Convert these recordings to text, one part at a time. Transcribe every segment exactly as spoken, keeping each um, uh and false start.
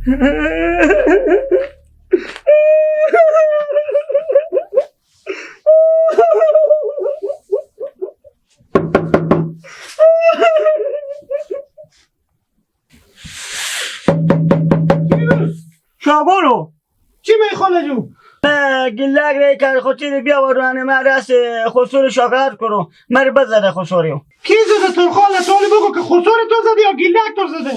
شاگورو. چی می خاله جو؟ اه، گیلک ری کار خو تیری بیا و رانه ما راس خسور شکایت کرو. مر بزده خسوریو. کی زده تو خاله؟ سوالی بگو که خسور تو زده یا گیلک تو زده؟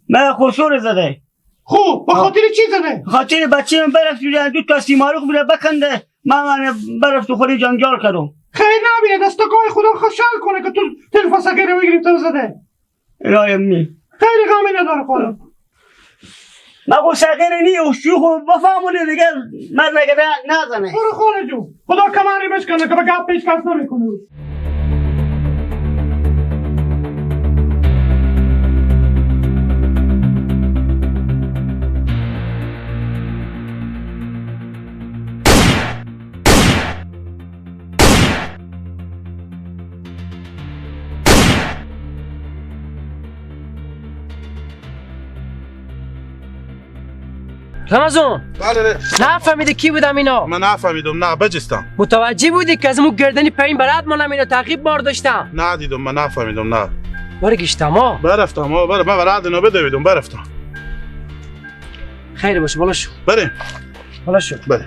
من خسور زده. خو، به خاطر چی زده؟ خاطر بچه من برفت، دو تا سیمارغ بره بکنده، من، من برفت و خوری جنجال کردم. خیر نبینه، دست کای خدا خوشحال کنه که تو تلفن سگیره بگیری تو زده. الهی امین. خیر غمی نداره خاله. مگو سگیره نی و شوخ و بفهمونه دیگه، من نگه نزنه. برو خاله جو. خدا کمری بشکنه که به گپ هیچ کس نمی‌کنه. رمضان. بله، بله. نفهمیدی کی بودم اینا؟ من نفهمیدم، نه، بجستم. متوجه بودی که از مو گردنی پایین برات مانم اینا تعقیب بار داشتم؟ نه دیدم، من نفهمیدم، نه. برگشتم ها. برفتم ها، بر-، من برات اینا بدویدم، برفتم. خیر باشه، بالا شو. بریم. بالا شو. بله.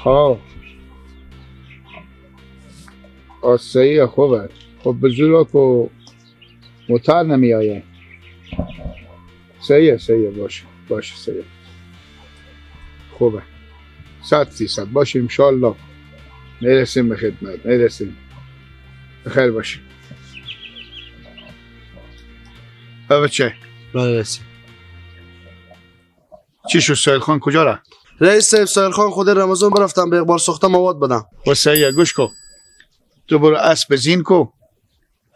خب. آه، صحیحه، خوبه. خب، به زورا کو موتر نمیایه. صحیحه، صحیحه، باشه، باشه، صحیحه. خوبه. صد فیصد. باشه، انشالله. می‌رسیم به خدمت، می‌رسیم. بخیر باشیم. بابا چه؟ بله، رسیم. چی شد، سهیل خان کجا رفت؟ رئیس صاحب، سهیل خان خود رمضان برفتن به اقبال ساخته مواد بدن. و صحیحه، گوش کو. تو برو اسب زین کو.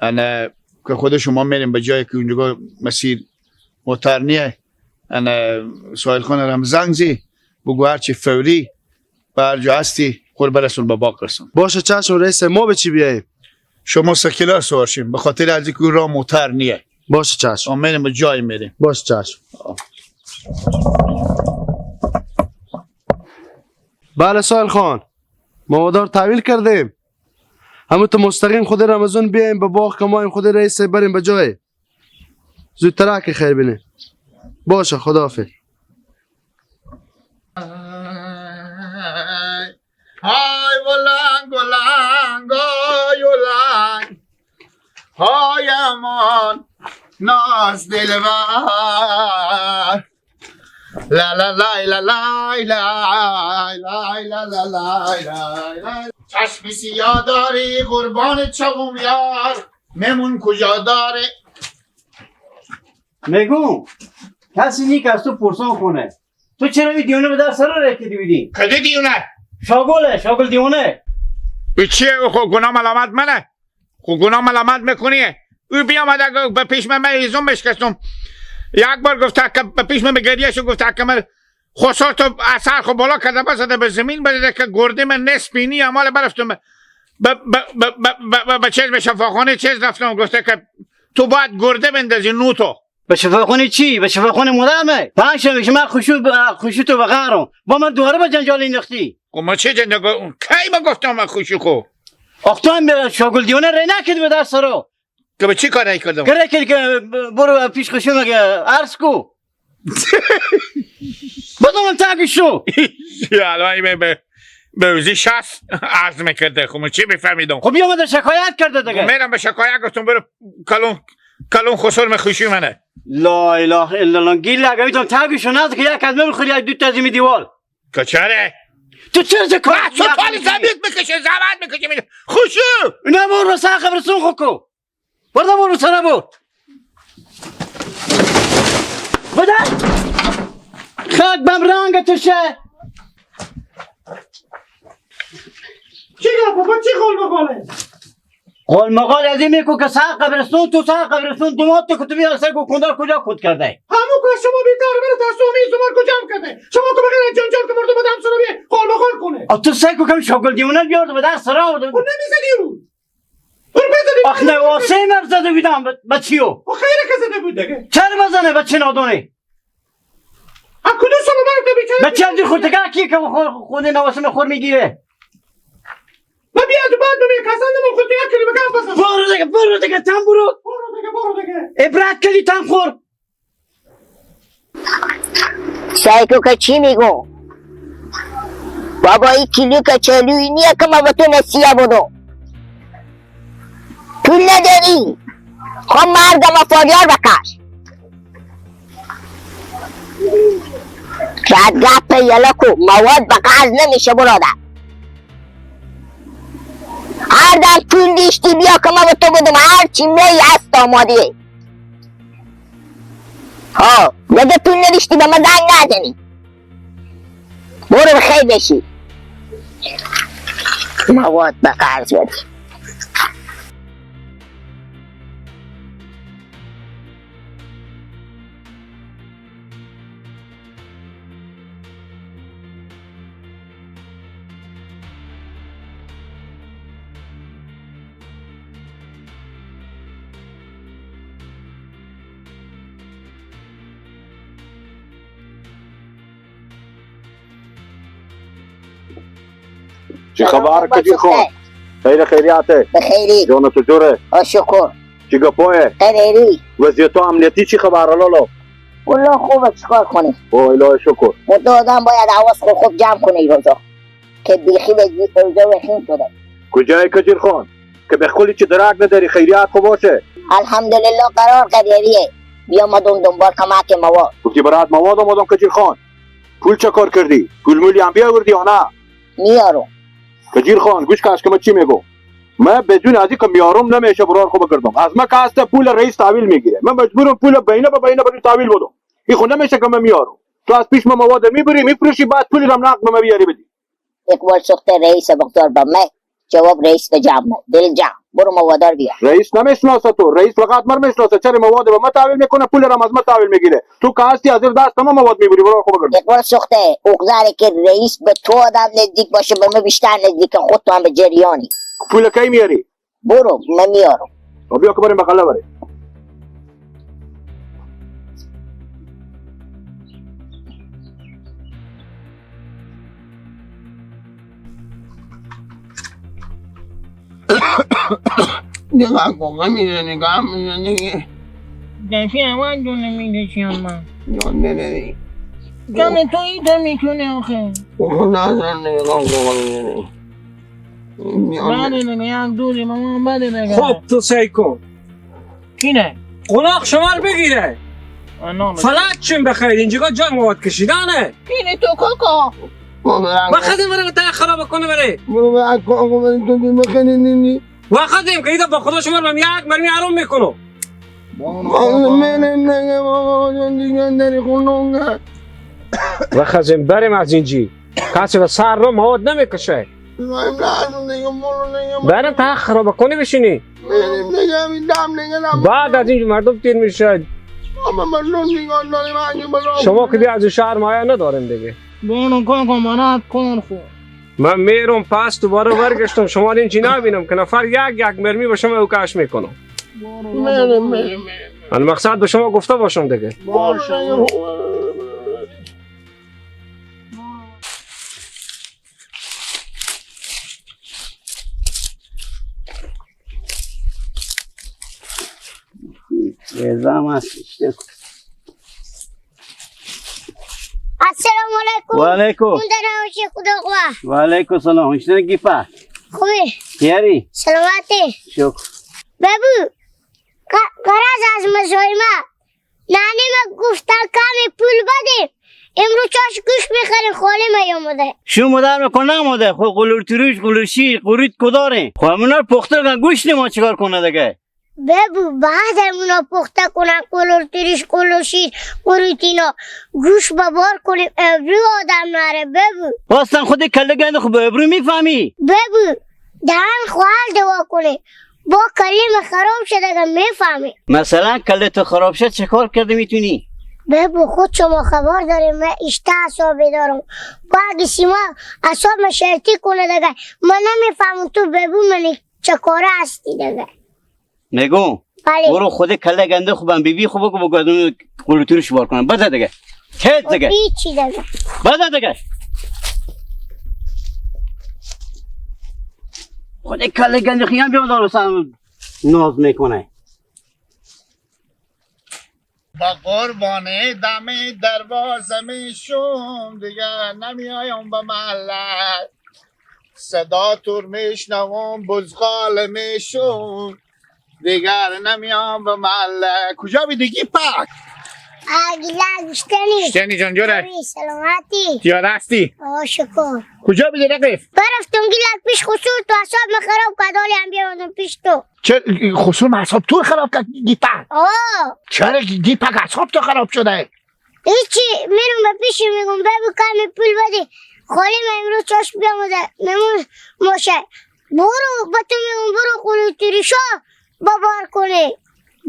انه که خود شما میریم به جایی که اونجا مسیر موتر نیه. انه سهیل خان رم زنگ زی، بگو هرچی فوری به هر جا هستی، خور برسون، به باغ رسون. باشه چشم رئیس، ما به چی بیاییم؟ شما سکیلا سوار شین، به خاطر از اینکه او راه موتر نیه. باشه چشم. ما میریم به جایی میریم. باشه چشم. بله سهیل خان، ما مدار تحویل کردیم. همون تو مستقیم خود رمضان بیایم به باغ کمایم، خود رئیس بریم به جای. زودتر که خیر بینه. باشه، خداحافظ. های ولنگ، ولنگ، آی ولنگ، های امان ناز دلبر. لا لا لای لا لای لای لای لا لا لای لای لای. چشم سیاه داری قربان چوم یار، ممون کجا داری؟ میگو، کسی نی که از تو پرسان کنه. تو چرا این دیونه به در سر ره که دیدی؟ کدی دیونه؟ شاگله، شاگل دیونه. ای چیه؟ او خو گناه ملامت منه. خو گناه ملامت می‌کنی؟ او بیامده گفت به پیش من، من هیزم بشکستم. یک بار گفته که به پیش من به گریه شو، گفته که من خسار تو اثر خو بالا کرده، بزده به زمین، بزده که گرده من نصف بینی، امال برفتم به، به، به چیز، به شفاخانه چیز رفتم، گفته که تو باید گرده بندازی، نو تو. به شفاخانه چی؟ به شفاخانه مدرمه. پنج شنبه شما خشو ب-، خشو تو بغارم. با من دوباره به جنجال انداختی. خب ما چه جنجال؟ کی ما گفتم من خشو خو؟ آخ تو هم به شاگل دیونه ره نکرد به در سرا. که به چی کار نکردم؟ کره که، که ب-، برو پیش خشو مگه عرض کو. بدونم تا گشو. یا الله، به، به، به وزی شخص عرض می‌کرده. خب من چی بفهمیدم؟ خب بیا من شکایت کرده دیگه. میرم به شکایت گفتم برو کلون، کلون خسر من خوشی منه. لا اله الا الله. گیل لگویدم تا گشو نه که یک از من خیلی یک دو تا زیمی دیوال. کچره؟ تو چرا چه کار؟ بس تو یک حالی می‌کنی؟ زمین می‌کشه، زحمت می‌کشه، می‌شه. خوشو. نه برو سر خبرسون خو کو. برده برو سر برد. بدن. خاک بم رنگ تو شه. چی گپ بابا؟ چی خول بخوره؟ قال مقال از این می‌کو که سر قبرستون، تو سر قبرستون، دو ماه تو کتبی از سر گو کندار کجا کت کرده؟ همو که شما بی‌تربیت هستو، همی زمان کجا هم کرده؟ شما تو بغیر از جنجال که مردم آدم سر بیه قال مقال کنه. آ، تو سعی کو کم شاگل دیونه بیارده به در سر آورده. خب نمی‌زدی او. اون بزدی. آخ نه، واسه مر زده بودم، به، به چیو؟ خب خیره که زده بود دیگه. چرا بزنه، به چی نادونه؟ ا کدوم سال مرد بیچاره؟ به چند خورتگه کی که خو-، خود نواسم خور می‌گیره؟ و بیا تو بعد ببین کسان نمو خود یک کلمه گپ بزن. برو دیگه، برو دیگه، تن برو. برو دیگه، برو دیگه. عبرت کردی تن خور. سایکو که چی می‌گو؟ بابا، این کیلو که چلویی نیه که ما به تو نسیه بدو. پول نداری؟ خب مردم فاریار بکش. رد گپ یلکو، مواد به قرض نمیشه برادر. هر دم پول دیشتی بیا که ما به تو بدم، هر چی می‌ای هست آماده. ها، دیگه پول نداشتی به من زنگ نزنی. برو بخیر بشی. مواد به قرض بدی. چی خبر کجی خان؟ خیر خیریته؟ بخیری. جان تو جوره؟ آ شکر. چی گپایه؟ خیری. وضعیت امنیتی چی خبر لالا؟ والله خوبه، چیکار کنی؟ او الهی شکر. مدت آدم باید حواس خو خوب جمع کنه این روزا. که بیخی به زی-، اوضاع وخیم شده. کجای کجیر خان؟ که به خلی چی درک نداری، خیریت خو باشه؟ الحمدلله قرار قدریه. بیا مدون دنبال کمک مواد. گفتی برات مواد آمدم کجیر خان. پول چه کار کردی؟ پول مولی هم بیاوردی یا نه؟ میارم. کجیر خان، گوش کش که من چی میگم. من بدون از این که میارم نمیشه برار خو بگردم. از من که هست پول رئیس تحویل میگیره. من مجبورم پول بینه به بینه بدون تحویل بدم. این خو نمیشه که من میارم. تو از پیش من مواد میبری، میفروشی، بعد پولی رم نقد به من بیاری بدی. اقبال سوخته رئیس بگذار به من. جواب رئیس به جمع، دل جمع. برو موادار بیار. رئیس نمیشناسه تو. رئیس فقط مر میشناسه. چرا مواد به من تحویل می‌کنه، پول رم از من تحویل می‌گیره. تو که هستی از زیر دست ما مواد می‌بری، برو خو بگرد. اقبال سوخته، اقدری که رئیس به تو آدم نزدیک باشه، به من بیشتر نزدیکه، خود تو هم به جریانی. پول کی میاری؟ برو، من میارم. و بیا که بریم بغله بریم. نگاه کن، غم می‌زنی، غم می‌زنی. دفعه اول دونه می‌کشم من. جان نداری. جان تو این تو می‌تونی آخه. خب، نه، نه، نه، غم کن، غم می‌زنی. بله دیگه، یک دوری ماما بله دیگه. خب، تو سعی کن. اینه. قوناق شما رو بگیره. آه، نه، نه. فلج چون بخیر، اینجا جای مواد کشیدنه. اینه تو کاکا. بابا، بخدیم بره، تا خراب کنه بره. برو به اکا، آقا، بریم تو دیم بخنی، نی، نی. وخدیم که ایده با خدا شما رو من یک مرمی حرام می‌کنم. منم نگم، آقا جان، دیگه دری خونونگه. وخدیم بریم از اینجی. کسی به سر رو مواد نمی‌کشه. بریم تا خراب کنی بشینی. بعد از این مردم تیر می‌شه. شما که دیگه از این شهر مایه نداریم دیگه. بانو کن کن منات کن خو. من میرم پس دوباره برگشتم. شما این چی نبینم که نفر یک یک مرمی به شما اوکش می‌کنم. من مقصد به شما گفته باشم دیگه. باشه. نظام هست، اشته. السلام علیکم. و علیکم. اون در روشی خدا خوا. و علیکم سلام. اشته گیفه. خوبی؟ یاری؟ سلامتی؟ شکر. ببو، ق-، قرض از مزایمه. نانی ما گفتن کمی پول بدیم. امروز چاش گوش می‌خریم، خالی ما یامده. شو مادر می‌کنه نماده. خو قلور تروش، قلور شیر، قوریت کداره. خو همونا رو پخته کن، گوش ما چیکار کنه دیگه؟ ببو، بعد همونا پخته کنن، قلور تروش، قلور شیر، قوریت اینا. گوش ببار کنیم، ابرو آدم نره، ببو. اصلاً خود کله گنده خو به ابرو می‌فهمی؟ ببو، دهن خو حال دوا کنه. با کلهٔ من خراب شده، اگه می‌فهمی. مثلاً کلهٔ تو خراب شد، چه کار کرده می‌تونی؟ ببو، خود شما خبر داریم، من اشته اعصابی دارم. با اگه سیما اعصاب من شرطی کنه دگه، من نمی‌فهمم تو ببو منی چه کاره هستی دگه. نگو. بله. برو خود کله گنده خوبم بی بی خوب بگو، بگو از اون قلوتوری شوار کنم. بزه دگه. تیز دگه. هیچی دگه. بزه دگه. خود کله گنده خیام بیام دارستان ناز می‌کنه. با قربانه دم دروازه میشم، دیگه نمیایم به محله. صدا تور میشنوم، بزغال میشم، دیگر نمیام به محله. کجا بیدی گیپک؟ آ، گیلک اشتنی. اشتنی جان جوره؟ جوری، سلامتی. تیار هستی؟ آه، شکر. کجا بیدی رقیف؟ برفتم گیلک پیش خسور، تو اعصاب من خراب کرد، حالی هم بیامدم پیش تو. چه خسور اعصاب تو خراب کرد گیپک؟ آه. چرا گیپک اعصاب تو خراب شده؟ هیچی، میرم به پیش میگم، ببو کمی پول بده، خالی من امروز چاش بیامده، میمون ماشه. برو، به تو میگم، برو خونه تیریشا ببار کنه.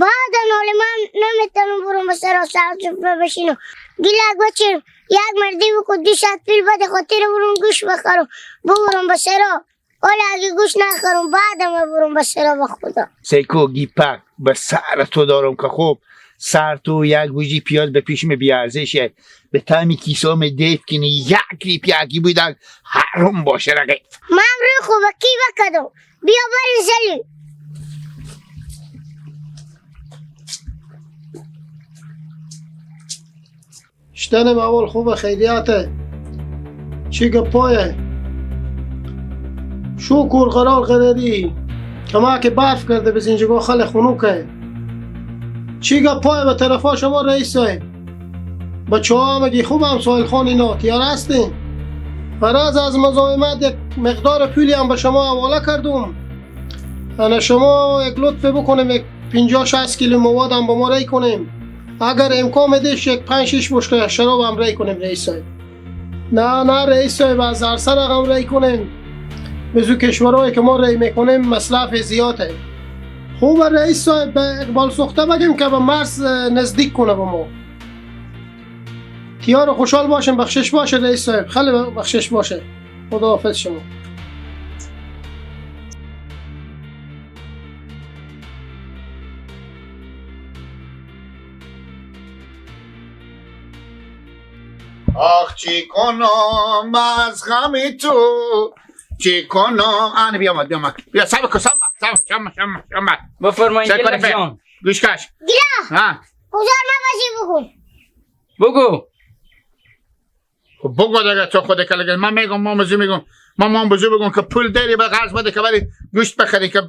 بعد حالی من نمی‌تونم برم به سرا سر سفره بشینم. گیلک بچیم، یک مردی بکن، دو صد پول بده، خاطر برم گوش بخرم، ببرم به سرا. ولی اگه گوش نخرم، بعد ما برم به سرا به خدا. سیکو گیپک، به سر تو دارم که خوب، سر تو یک بوجی پیاز به پیش می بیارزشه، به تمی کیسا می دیف کنی، یک ریپی اگی بودن حرام باشه رقیف. من روی خوبه کی بکدم؟ بیا بریم زلی. شتنم اول خوبه، خیریته؟ چی گپایه؟ شکر قرار قراری. کمک برف کرده به زنجگاه خل خنوکه. چی گپایه به طرفا شما رئیس صاحب؟ بچه ها همگی خوب، هم سایل خان اینا تیار هستین؟ فراز از مزاحمت یک مقدار پولی هم به شما حواله کردم. انا شما یک لطفی بکنیم، یک پنجاه شصت کیلو مواد هم به ما ری کنیم. اگر امکان بدیش، یک پنج شش بشکه شراب هم ری کنیم، رئیس صاحب. نه، نه، رئیس صاحب، از هر سه رقم ری کنیم. به زو کشورهایی که ما ری می‌کنیم، مصرف زیاده. خوب، رئیس صاحب، به اقبال سوخته بگیم که به مرز نزدیک کنه به ما. تیار و خوشحال باشین، بخشش باشه رئیس صاحب، خیلی بخشش باشه. خداحافظ شما. آخ چی کنم از غم تو، چی کنم؟ آن بیامد، بیامد. بیا، صبر کن، صبر، صبر، شما، شما، شما. بفرمایید، صبر کن، گله جان. گوش کش. گله. ها. گذار ما بازی بگو. بگو. خب بگو دیگه، تو خود کلگل. من می‌گم، ما مزی می‌گم. ما، ما بزو بگم که پول داری به قرض بده که بری گوشت بخری که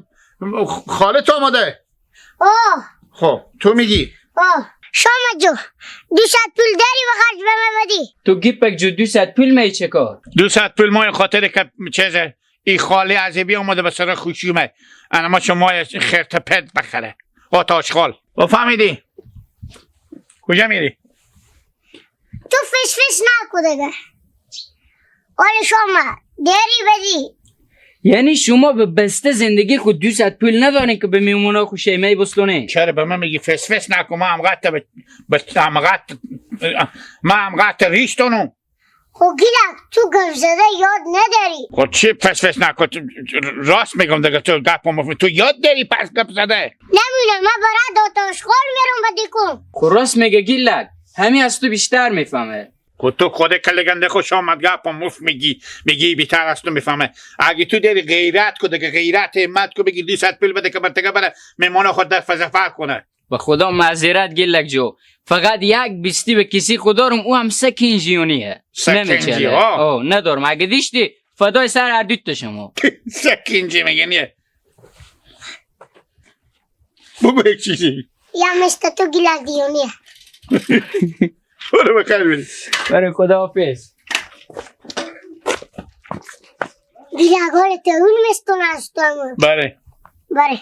خالت آماده. آه. خب، تو می‌گی؟ آه. شامت جو، دو صد پول داری به خرج به من بدی؟ تو گیپک جو، دو صد پول می چه کار؟ دو صد پول ما خاطر که چیزه، ای خالی از بی آمده به سر خوشی می. انا ما شما خرت پت بخره. آتش خال. و فهمیدی؟ کجا می‌ری؟ تو فش فش نکو دیگه. ولی شما دری بدی. یعنی شما به بسته زندگی خود دو صد پول ندارین که به میمونا خو شیمه بستونین؟ چرا به من می‌گی فس فس نکو؟ ما هم قطع به، به، هم قطع، ما هم قطع ریش تونو. خو گیلک، تو گپ زده یاد نداری. خو چی فس فس نکو؟ تو، راست می‌گم دیگه، تو گپ مفت، تو یاد داری پس گپ زده. نمی‌دونم، من برای داتاش خال می‌رم به دیکون. خو راست میگه گیلک، همی از تو بیشتر می‌فهمه. خو تو خود کله گنده خو شامت گپ مفت می‌گی، می‌گی بیشتر از تو می‌فهمه. اگه تو داری غیرت کو دیگه، غیرت همت کو، بگی دو صد پول بده که برتگه بره میمونا خود در فضفر کنه. به خدا معذرت گیلک جو، فقط یک بیستی به کیسی خو دارم، او هم سه کینجیونیه. سه کینجی، نمی‌چله. آه. آه، ندارم. اگه دیشتی، فدای سر هر دوتا شما. سه کینجی میگه نیه. بگو یک چیزی. یا مست تو گیلک دیونیه. برو بخیر بری. برو، خدا حافظ. گیلک حال تو اون مستون است تو. بله. بله.